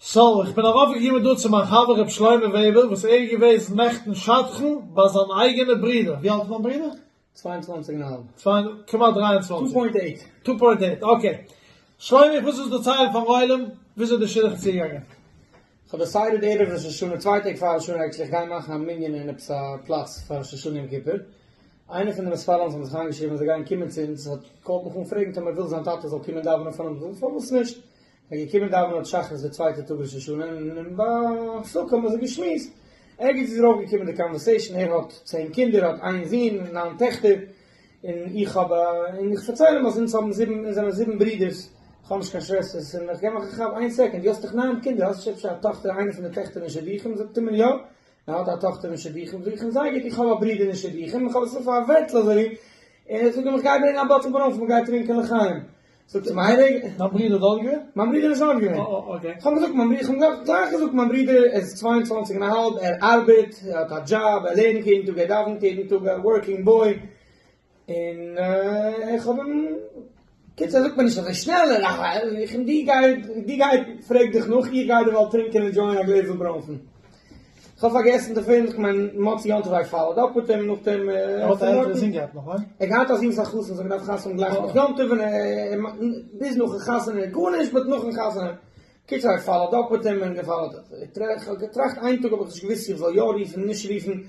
סאו, איך בין ארויפגעקומען דא צו מיין חבר ר' שלמה וועבער וואס ער איז געוועזן נעכטן שדכן ביי זיין אייגענע ברודער, ווי אלט איז דיין ברודער? 22 און א האלב. צוויי, כמעט 23. two point eight. two point eight, okay. שלמה איך מוז עס דערציילן פארן עולם וויאזוי די שידוך איז צוגעגאנגען. כ'האב decided ערב ראש השנה, צוויי טעג פאר ראש השנה actually, איך גיי מאכן א מנין אין עפעס א פלאץ פאר ראש השנה יום כיפור. איינער פון די מתפללים וואס האבן זיך איינגעשריבן אז זיי גייען קומען צו אונז האט call ט מיך אן פרעגן טאמער וויל זיין טאטע זאל קומען דאווענען פאר אים, זאג איך פארוואס נישט? ער איז געקומען דאווענען האט שחרית די צווייטע טאג ראש השנה און ביי הפסקה האבן זיי געשמועסט, ערגעץ איז ארויף געקומען די conversation ער האט צען קינדער ער האט איין זון און ניין טעכטער און איך האב א און איך פארצייל אים אז אונז האבן זיבן אונז זענען זיבן ברידערס איך האב נישט קיין שוועסטערס און איך געב מיך א כאפ איין second דו האסט דאך ניין קינדער האסט נישט אפשר א טאכטער איינע פון די טעכטער אין שידוכים זאגט ער מיר יא ער האט א טאכטער אין שידוכים זאג איך אים זייער גוט איך האב א ברודער אין שידוכים איך האב עס אויף א ווערטל אזוי ווי און איך זאג אים איך גיי ברענגען א bottle ברוינפן מ'גייט טרינקען לחיים זאגט אים איין רגע. דיין ברודער איז דארט געווען? מיין ברודער איז דארט געווען. אה okay. איך האב געזאגט מיין ברודער, איך האב גלייך געזאגט מיין ברודער איז 22 און א האלב, ער ארבעט, ער האט א דזשאב, ער לערנט יעדן טאג, ער דאווענט יעדן טאג, א working boy, און איך האב אים, קיצור ער זאגט מיר נישט אזוי שנעל, איך אים דו גיי, דו גיי פרעג דיך נאך, איך גיי דערווייל טרינקען און enjoy ען א גלעזל ברוינפן. כ'האב פארגעסן דערפון, כ'מיין מוצאי יום טוב I followed up מיט אים נאכדעם. ער האט א עלטערע זון געהאט נאך, ניין? ער האט געהאט א זון וואס איז א חתן, זיי האבן געדארפט חתונה האבן גלייך נאך יום טוב, און ביז נאכן חתונה גארנישט, but נאכן חתונה. קיצור I followed up מיט אים און גע follow ט אפ. כ'האב געטראכט איין טאג האב איך נישט געוואוסט צו איך זאל יא רופן נישט רופן,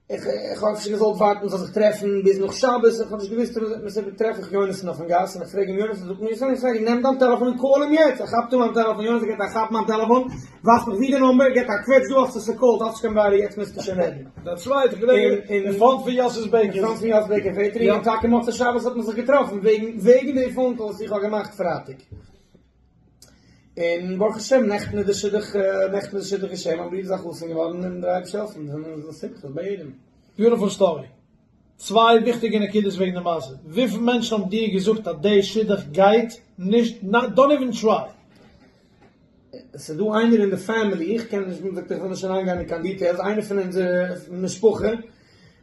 איך האב אפשר געזאלט ווארטן מ'זאל זיך טרעפן ביז נאך שבת, איך האב נישט געוואוסט אויב מ'זאל טרעף איך יונתן אויפן גאס און איך פרעג אים יונתן זאגט מיר יונתן איך פרעג אים נעם דיין טעלעפאן און call אים יעצט, ער כאפט אן מיין טעלעפאן יונתן געבט א כאפ מיין טעלעפאן, ווייזט מיך ווי די number, געבט א קוועטש דא האסטו ס'קאלט, האסט נישט קיין ברירה יעצט מוזטו שוין רעדן. That's right, איך געדענק אין front פון יאסי'ס bakery. אין front פון יאסי'ס bakery, און טאקע מוצאי שבת האט מען זיך געטראפן וועגן וועגן די phone call וואס איך האב געמאכט פרייטאג. און ברוך השם נעכטן איז די שידוך נעכטן איז די שידוך געשען, מיין ברודער איז א חתן געווארן און דער אייבערשטער העלפן זענען זיי שמחות ביי יעדעם. Beautiful story. צוויי וויכטיגע נקודות וועגן די מעשה. וויפיל מענטשן האבן דיר געזאגט אז די שידוך גייט נישט, don't even try. ס'איז דא איינער אין די family, איך קען נישט, איך וויל נישט אריינגיין אין קיין details, איינער פון אונזער משפחה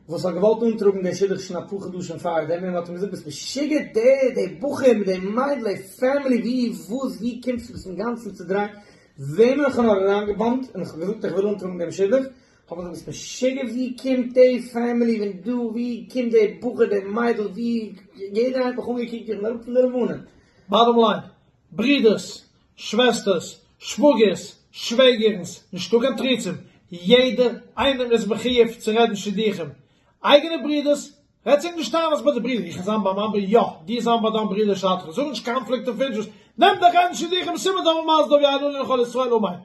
וואס האט געוואלט אנטראגן די שידוך שוין אפאר חדשים פארדעם, און מ'האט אים געזאגט ביסט משוגע, די די בחור מיט די מיידל, די family, ווי וואס ווי קומסטו ביסט אינגאנצן צודרייט, וועמען איך האב נאר אריינגעבאמט און איך האב געזאגט איך וויל אנטראגן דעם שידוך, האט מען געזאגט ביסט משוגע ווי קומט די family ווען דא ווי קומט די בחור די מיידל ווי יעדער האט מיך אנגעקוקט איך בין אראפ פון די לבנה. Bottom line, ברידערס, שוועסטערס, שוואגערס, שוועגערנס, נישטא קיין תירוצים, יעדער איינער איז מחיוב צו רעדן שידוכים, אייגענע ברידערס, רעדט זיך נישט איין אז ביי די ברידער, איך זיין ביי מיין ברודער, יא, דו זיין ביי דיין ברודער שדכן, זאג נישט conflict of interest, נעם דיך רעדן שידוכים, סימן דבר מזל טוב יהיו לנו ולכל ישראל אמן.